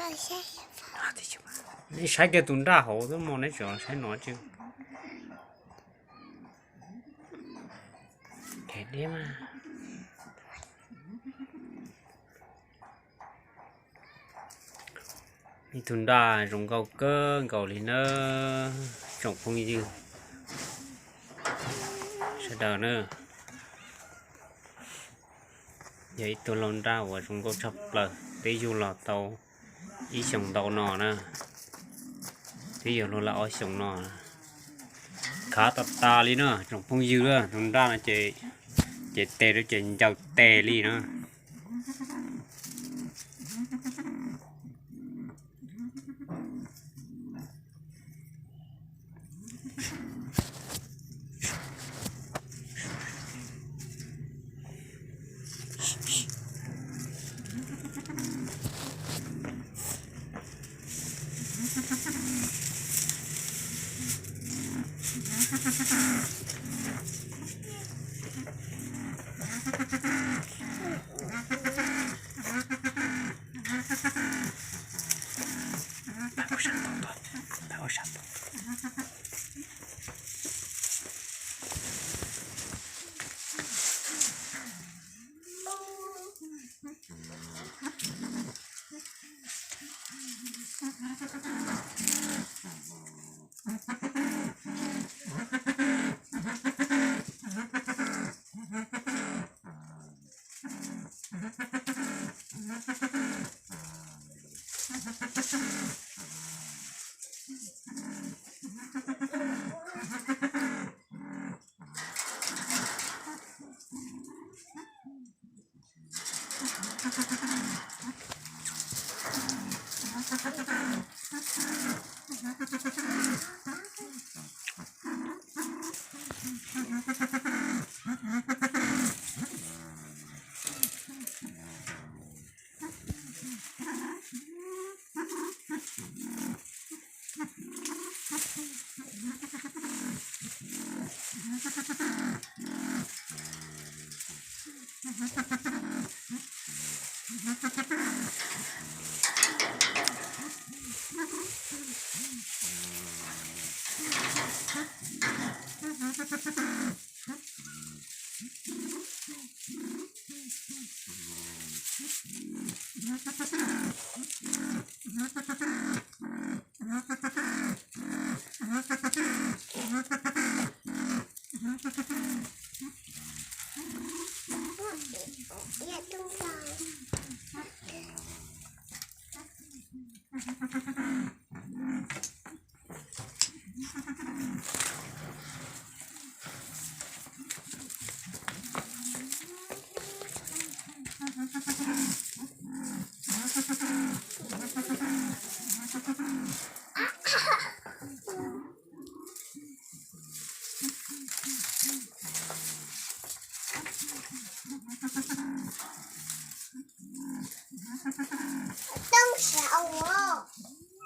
Neb saib kiag tus nraj hauv xwb mog, neb tseem saib no tsis. Ib tug nraj zoo nkauj kawg nkaus li na, tsoom phooj ywg sawv daws na. Yog ib tug lau nraj uas zoo nkauj tshaj plaws, twb yug los tau ib xyoos ntau no na, twb yug luag lawm ob xyoos no. Khav tas tas li na tsoom phooj ywg, tus nraj no ces, ces tes rau ces ncaws tes li na. Toob saud os.